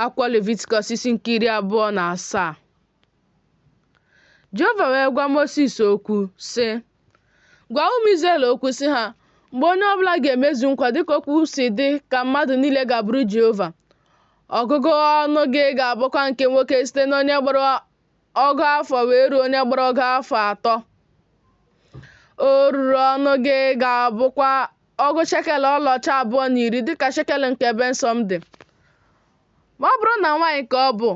Akwụkwọ Levitikọs isi nke 27. Jehova wee gwa Mosis okwu, sị, Gwa ụmụ Izrel okwu, sị ha, Mgbe onye ọ bụla ga-emezu nkwa dịka okwu si dị ka mmadụ niile ga-abụrụ Jehova. Ọgụgụ ọnụ gị ga-abụkwa nke nwoke site n'onye gbara ọgụ afọ wee ruo onye gbara ọgụ afọ 3. Oruru ọnụ gị ga-abụkwa ọgụ shekel ọlaọcha 20 dịka shekel nke ebe nsọ m dị. Ma ọ bụrụ na nwaanyị ka ọ bụ,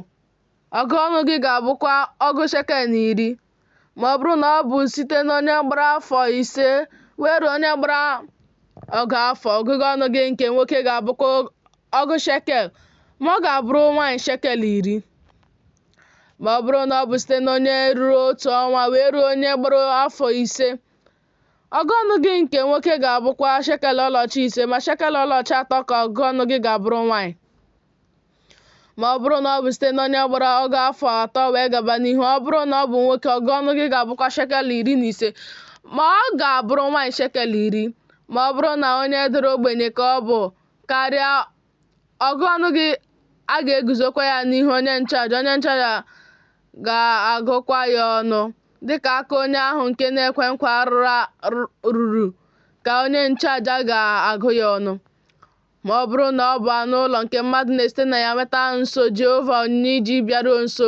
ọgụ ọnụ gị ga-abụkwa ọgụ shekel na 10. Ma ọ bụrụ na ọ bụ site n'onye gbara afọ 5 wee ruo onye gbara ọgụ afọ, ọgụgụ ọnụ gị nke nwoke ga-abụkwa ọgụ shekel, ma ọ ga-abụrụ nwaanyị shekel 10. Ma ọ bụrụ na ọ bụ site n'onye ruru otu ọnwa wee ruo onye gbara afọ 5, ọgụ ọnụ gị nke nwoke ga-abụkwa shekel ọlaọcha 5, ma shekel ọlaọcha 3 ka ọgụ ọnụ gị ga-abụrụ nwaanyị. Ma ọ bụrụ na ọ bụ site n'onye gbara ọgụ afọ 3 wee gaba n'ihu, ọ bụrụ na ọ bụ nwoke, ọgụ ọnụ gị ga-abụkwa shekel 15, ma ọ ga-abụrụ nwaanyị shekel 10. Ma ọ bụrụ na onye dara ogbenye ka ọ bụ karịa ọgụ ọnụ gị, a ga-eguzokwa ya n'ihu onye nchụaja, onye nchụaja ga-agụkwa ya ọnụ, dịka aka onye ahụ nke na-ekwe nkwa ruru ka onye nchụaja ga-agụ ya ọnụ. Ma ọ bụrụ na ọ bụ anụ ụlọ nke mmadụ na-esite na ya nweta nso Jehova onyinye iji bịaruo nso,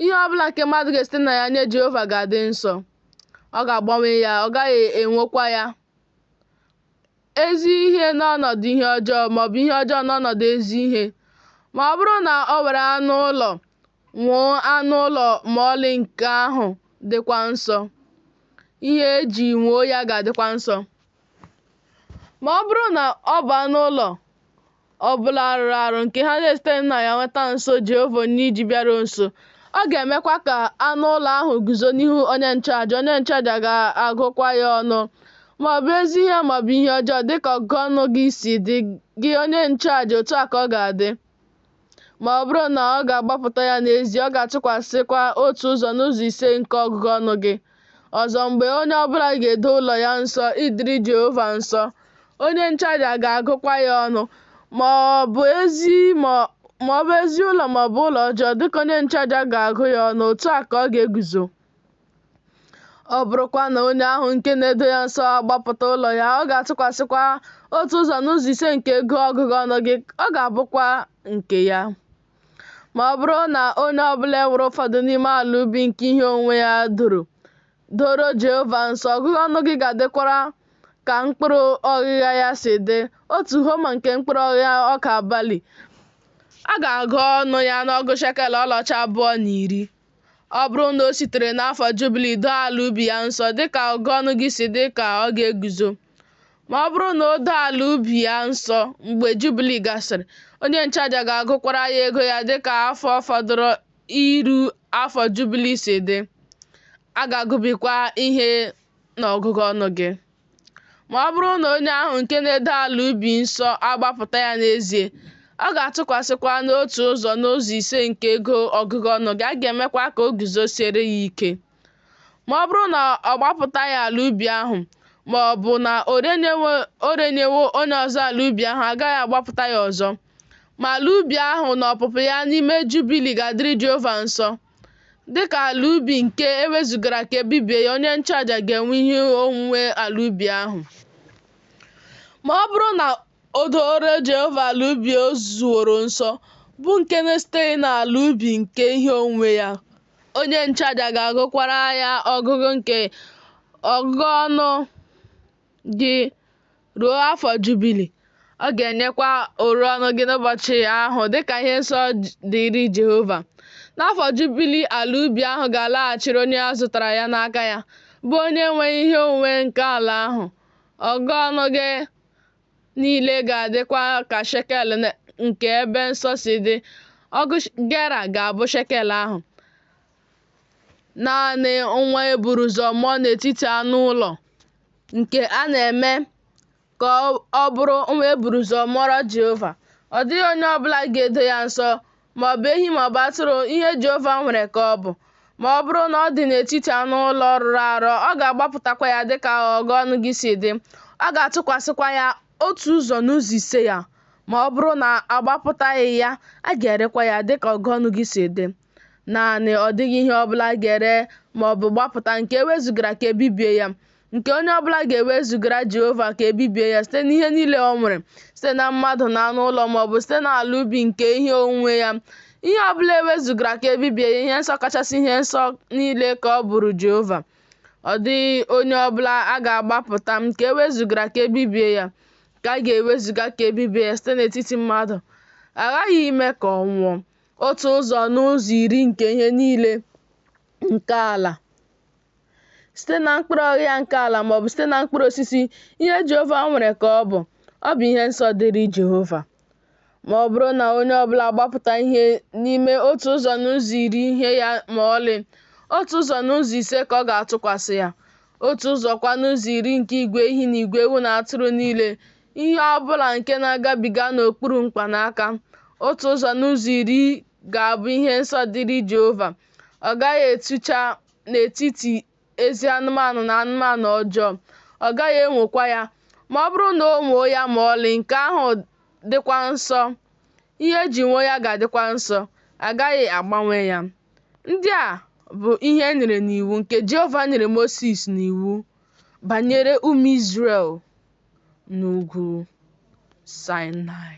ihe ọ bụla nke mmadụ ga-esite na ya nye Jehova ga-adị nsọ. Ọ ga-agbanwe ya, ọ gaghị enwokwa ya. Ezi ihe n'ọnọdụ ihe ọjọọ, maọbụ ihe ọjọọ n'ọnọdụ ezi ihe. Ma ọ bụrụ na o were anụ ụlọ nwoo anụ ụlọ ma ọlị, nke ahụ dịkwa nsọ. Ihe e ji nwoo ya ga-adịkwa nsọ. Ma ọ bụrụ na ọ bụ anụ ụlọ ọ bụla rụrụ arụ nke ha na-esiteghị na ya nweta nso Jehova onyinye iji bịaruo nso, ọ ga-emekwa ka anụ ụlọ ahụ guzo n'ihu onye nchụaja, onye nchụaja ga-agụkwa ya ọnụ, ma ọ bụ ezi ihe ma ọ bụ ihe ọjọọ, dịka ọgụgụ ọnụ gị si dị gị onye nchụaja, otu a ka ọ ga-adị. Ma ọ bụrụ na ọ ga-agbapụta ya n'ezie, ọ ga-atụkwasịkwa otu ụzọ n'ụzọ ise nke ọgụgụ ọnụ gị. Ọzọ, mgbe onye ọbụla ga-edo ụlọ ya nsọ ịdịrị Jehova nsọ, onye nchụaja ga-agụkwa ya ọnụ, ma ọ bụ ezi ụlọ ma ọ bụ ụlọ ọjọọ, dịka onye nchụaja ga-agụ ya ọnụ, otu a ka ọ ga-eguzo. Ọ bụrụkwa na onye ahụ nke na-edo ya nsọ agbapụta ụlọ ya, ọ ga-atụkwasịkwa otu ụzọ n'ụzọ ise nke ego ọgụgụ ọnụ gị, ọ ga-abụkwa nke ya. Ma ọ bụrụ na onye ọbụla ewere ụfọdụ n'ime ala ubi nke ihe onwunwe ya doro Jehova nsọ, ọgụgụ ọnụ gị ga-adịkwara ka mkpụrụ ọghịgha ya si dị, otu homa nke mkpụrụ ọghịgha ọka bali. A ga-agụ ọnụ ya n'ọgụ shekel ọlaọcha 20. Ọ bụrụ na o sitere n'afọ Jubili doo ala ubi ya nsọ, dịka ọgụgụ ọnụ gị si dị ka ọ ga-eguzo. Ma ọ bụrụ na o doo ala ubi ya nsọ mgbe Jubili gasịrị, onye nchụaja ga-agụkwara ya ego ya dịka afọ fọdụrụ iru afọ Jubili si dị. A ga-agụbikwa ihe n'ọgụgụ ọnụ gị. Ma ọ bụrụ na onye ahụ nke na-edo ala ubi nsọ agbapụta ya n'ezie, ọ ga-atụkwasịkwa n'otu ụzọ n'ụzọ ise nke ego ọgụgụ ọnụ gị, a ga-emekwa ka o guzosiere ya ike. Ma ọ bụrụ na ọ gbapụtaghị ala ubi ahụ, ma ọ bụ na o renyewo onye ọzọ ala ubi ahụ, a gaghị agbapụta ya ọzọ. Ma ala ubi ahụ na ọpụpụ ya n'ime Jubili ga-adịrị Jehova nsọ. Dịka ala ubi nke e wezugara ka e bibie ya, onye nchụaja ga-enwe ihe onwunwe ala ubi ahụ. Ma ọ bụrụ na o doro Jehova ala ubi o zuworo nsọ, bụ nke na-esiteghị n'ala ubi nke ihe onwunwe ya, onye nchụaja ga-agụkwara ya ọgụgụ nke ọgụgụ ọnụ gị ruo afọ Jubili. Ọ ga-enyekwa oruru ọnụ gị n'ụbọchị ahụ dịka ihe nsọ dịrị Jehova. N'afọ Jubili ala ubi ahụ ga-alaghachiri onye a zụtara ya n'aka ya, bụ onye nwe ihe onwunwe nke ala ahụ. Ọgụgụ ọnụ gị niile ga-adịkwa ka shekel nke ebe nsọ si dị, ọgụ gera ga-abụ shekel ahụ. Naanị nwa e buru ụzọ mụọ n'etiti anụ ụlọ nke a na-eme ka ọ bụrụ nwa e buru ụzọ mụọrọ Jehova. Ọ dịghị onye ọbụla ga-edo ya nsọ, ma ọ bụ ehi ma ọ bụ atụrụ, ihe Jehova nwere ka ọ bụ. Ma ọ bụrụ na ọ dị n'etiti anụ ụlọ rụrụ arụ, ọ ga-agbapụtakwa ya dịka ọgụ ọnụ gị si dị. Ọ ga-atụkwasịkwa ya otu ụzọ n'ụzọ ise ya. Ma ọ bụrụ na a gbapụtaghị ya, a ga-erekwa ya dịka ọgụ ọnụ gị si dị. Naanị ọ dịghị ihe ọbụla a ga-ere ma ọ bụ gbapụta nke e wezugara ka e bibie ya, nke onye ọbụla ga-ewezugara Jehova ka e bibie ya site n'ihe niile o nwere, site na mmadụ na anụ ụlọ ma ọ bụ site n'ala ubi nke ihe onwunwe ya. Ihe ọbụla e wezugara ka e bibie ya, ihe nsọ kachasị ihe nsọ niile ka ọ bụrụ Jehova. Ọ dịghị onye ọbụla a ga-agbapụta nke e wezugara ka e bibie ya, nke a ga-ewezuga ka e bibie ya site n'etiti mmadụ. A ghaghị ime ka ọ nwụọ. Otu ụzọ n'ụzọ iri nke ihe niile nke ala, site na mkpụrụ ọghịgha nke ala ma ọ bụ site na mkpụrụ osisi, ihe Jehova nwere ka ọ bụ. Ọ bụ ihe nsọ dịrị Jehova. Ma ọ bụrụ na onye ọbụla agbapụta ihe n'ime otu ụzọ n'ụzọ iri ihe ya ma ọlị, otu ụzọ n'ụzọ ise ka ọ ga-atụkwasị ya. Otu ụzọ kwa n'ụzọ iri nke igwe ehi na igwe ewu na atụrụ niile, ihe ọ bụla nke na-agabiga n'okpuru mkpanaka, otu ụzọ n'ụzọ iri ga-abụ ihe nsọ dịrị Jehova. Ọ gaghị etụcha n'etiti ezi anụmanụ na anụmanụ ọjọọ, ọ gaghị enwokwa ya. Ma ọ bụrụ na o nwoo ya ma ọlị, nke ahụ dịkwa nsọ, ihe e ji nwoo ya ga-adịkwa nsọ, a gaghị agbanwe ya. Ndị a bụ ihe e nyere n'iwu nke Jehova nyere Mosis n'iwu banyere ụmụ Izrel n'ugwu Saịnaị.